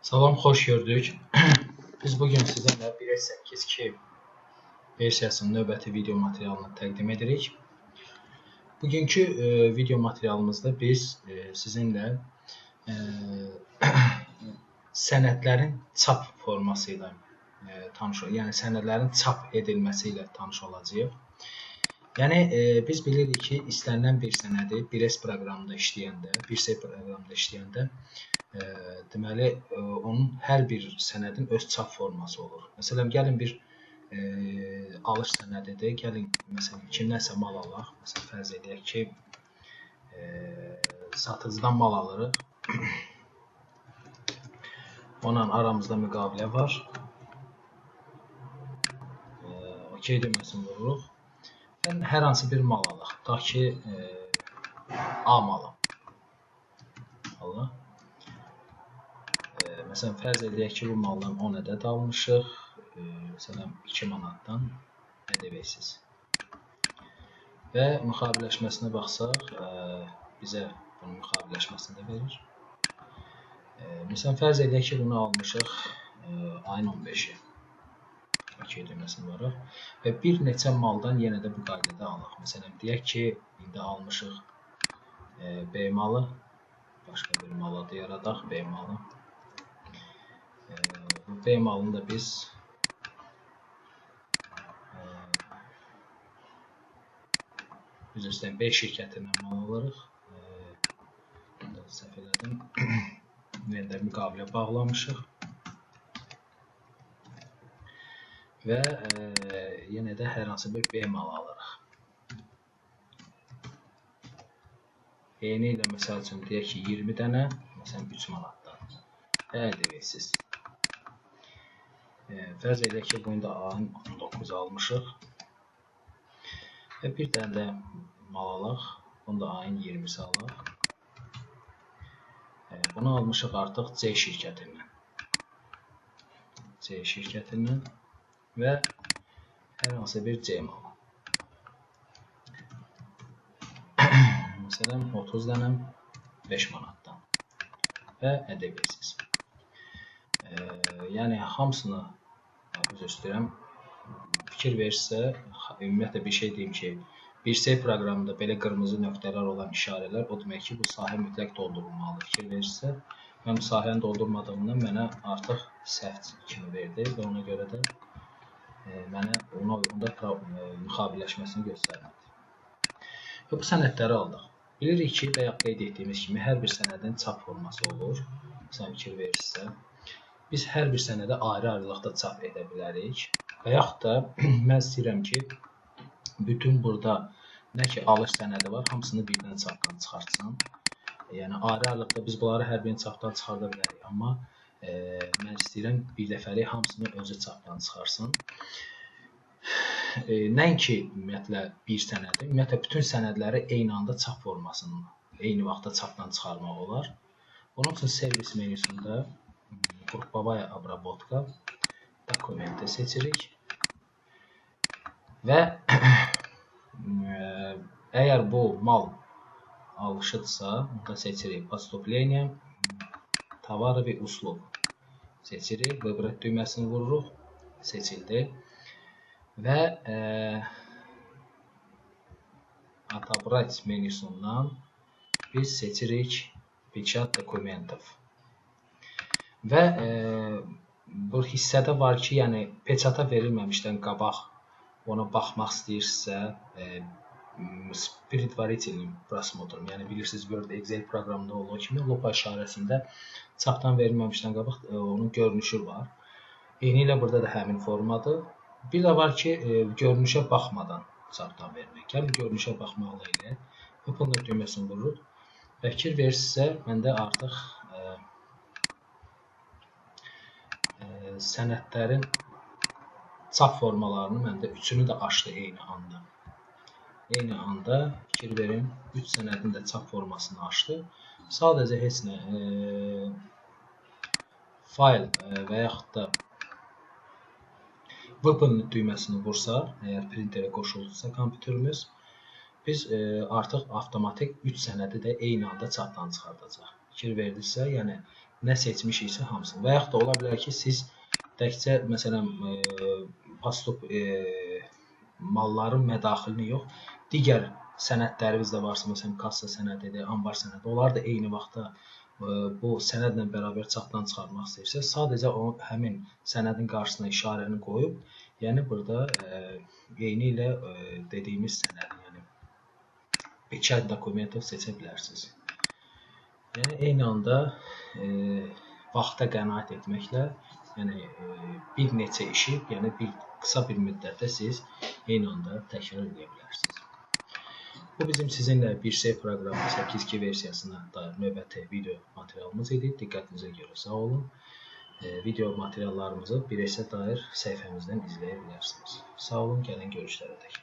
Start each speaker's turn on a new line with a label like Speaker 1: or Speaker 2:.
Speaker 1: Salam, xoş gördük. Biz bugün sizinlə 1.8.2 versiyasının növbəti video materialını təqdim edirik. Bugünkü video materialımızda biz sizinlə sənədlərin çap forması ilə tanış, yəni sənədlərin çap edilməsi ilə tanış olacağıq. Yəni biz bilirik ki, istənilən bir sənədi 1S proqramında işləyəndə, 1S proqramında işləyəndə deməli onun hər bir sənədin öz çap forması olur. Məsələn, gəlin bir alış sənədidir. Gəlin məsələn kimdənsə mal alaq. Məsələn, fərz edək ki, satıcıdan mal alırıq. Onunla aramızda müqavilə var. OK düyməsini vururuq. Yəni hər hansı bir mal alaq. Tutaq ki, A malı. Allah. Məsələn, fərz edək ki, bu maldan 10 ədəd almışıq. Məsələn, 2 manatdan ƏDV-siz. Və müqaviləşməsinə baxsaq, bizə bunun müqaviləşməsini də verir. Məsələn, fərz edək ki, bunu almışıq ayın 15-i. OK düyməsini vururuq. Və bir neçə maldan yenə də bu qaydada alaq. Məsələn, deyək ki, indi almışıq B malı. Başqa bir mal adı yaradaq, B malı. Bu B malını da biz üzr istəyirəm, B şirkətindən mal alırıq. Səhv elədim. Yenə də müqavilə bağlamışıq. Və yenə də hər hansı bir B malı alırıq. Eyni ilə məsəl üçün deyək ki, 20 dənə, məsələn 3 manatdan. ƏDV-siz. Fərz edək ki, bunu da ayın 19 almışıq. Və bir dənə də mal alaq. Bunu da ayın 20-si alaq. Bunu almışıq artıq C şirkətindən. C şirkətindən və hər hansı bir C malı. Məsələn, 30 dənə 5 manatdan və ƏDV-siz. Yəni, hamısını, üzr istəyirəm, fikir verirsə, ümumiyyətlə bir şey deyim ki, 1S proqramında belə qırmızı nöqtələr olan işarələr, o demək ki, bu sahə mütləq doldurulmalıdır. Fikir verirsə, mən bu sahəni doldurmadığımdan mənə artıq səhv kimi verdi və ona görə də mənə onda müqaviləşməsini göstərmədi. Və bu sənədləri aldıq. Bilirik ki, bayaq qeyd etdiyimiz kimi hər bir sənədin çap forması olur. Məsələn, fikir verirsə, biz hər bir sənədə ayrı-ayrılıqda çap edə bilərik. Və yaxud da mən istəyirəm ki, bütün burada nə ki alış sənədi var, hamısını birdən çapdan çıxartsın. Yəni, ayrı-ayrılıqda biz bunları hər birini çapdan çıxarda bilərik. Amma mən istəyirəm bir dəfəlik hamısını özü çapdan çıxarsın. Nəinki ümumiyyətlə bir sənədi, ümumiyyətlə bütün sənədləri eyni anda çap formasını, eyni vaxtda çapdan çıxarmaq olar. Bunun üçün servis menüsündə Qruppovaya obrabotka dokumenti seçirik və əgər bu mal alışıdsa, onda seçirik Postuplение, Tovar və Uslug seçirik, Vыбрать düyməsini vururuq, seçildi və Otobrать menüsündən biz seçirik Pечать dokumentov. Və bu hissədə var ki, yəni peçata verilməmişdən qabaq ona baxmaq istəyirsə, предварительным просмотром, yəni bilirsiniz Word, Excel proqramında olduğu kimi lupa işarəsində çapdan verilməmişdən qabaq onun görünüşü var. Eyni ilə burada da həmin formadır. Bir də var ki, görünüşə baxmadan çapdan vermək. Gəlin görünüşə baxmaqla eləyək. Open düyməsini vururuq. Və fikir verirsinizsə, məndə artıq sənədlərin çap formalarını məndə üçünü də açdı eyni anda. Eyni anda fikir verin, 3 sənədin də çap formasını açdı. Sadəcə heç nə fayl və yaxud da Weapon düyməsini vursaq, əgər printerə qoşulursa kompüterimiz, biz artıq avtomatik 3 sənədi də eyni anda çapdan çıxardacaq. Fikir verdinizsə, yəni Nə seçmişiksə hamısını. Və yaxud da ola bilər ki, siz təkcə məsələn pastup malların mədaxilini yox, digər sənədləriniz də varsa, məsələn kassa sənədidir, anbar sənədi, onlar da eyni vaxtda bu sənədlə bərabər çapdan çıxarmaq istəyirsiniz, sadəcə o həmin sənədin qarşısına işarəni qoyub, yəni burada eyni ilə dediyimiz sənədi, yəni peçat dokumentov seçə bilərsiniz. Yəni eyni anda vaxta qənaət etməklə, yəni bir neçə işi, yəni bir qısa bir müddətdə siz eyni anda təkrar edə bilərsiniz. Bu bizim sizinlə 1C proqramı 8.2 versiyasına dair növbəti video materialımız idi. Diqqətinizə görə sağ olun. Video materiallarımızı 1C dair səhifəmizdən izləyə bilərsiniz. Sağ olun, gəlin görüşlərə dək.